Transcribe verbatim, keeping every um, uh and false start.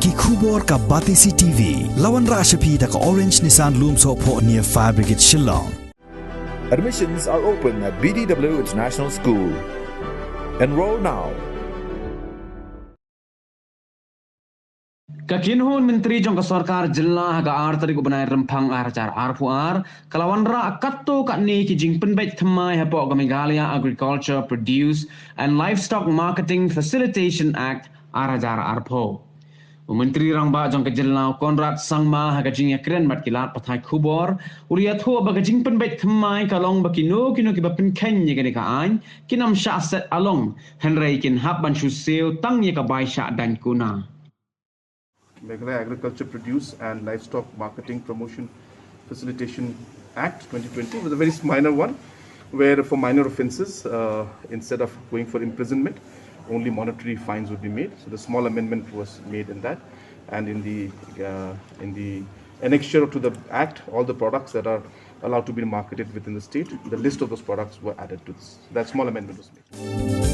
Ki khubor ka Batesi T V. La wanrah sha phi da ka Orange Nissan Lumsohphoh near Fire Brigade Shillong. Admissions are open at B D W International School. Enroll now. Ka kynhun myntri jong ka sorkar jylla ha ka ar tarik u bnai Rymphang ar hajar arphew ar ka la wanrah katto katne ki jingpynbeit thymmai hapoh ka Meghalaya Agriculture Produce and Livestock Marketing Facilitation Act ar hajar arphew. U Myntri Rangbah jong ka jylla u Conrad Sangma ha ka jingïakren bad ki lad pathai khubor u la ïathuh ba ka jingpynbeit thymmai ka long ba kino kino kiba pynkheiñ ïa kane ka aiñ kin ym shah set along, hynrei kin hap ban shu siew tang ïa ka bai shah daiñ kuna. Meghalaya Agriculture Produce and Livestock Marketing Promotion Facilitation Act twenty twenty was a very minor one, where for minor offences, uh, instead of going for imprisonment, only monetary fines would be made. So the small amendment was made in that, and in the uh, in the annexure to the act, all the products that are allowed to be marketed within the state, the list of those products were added to this. That small amendment was made.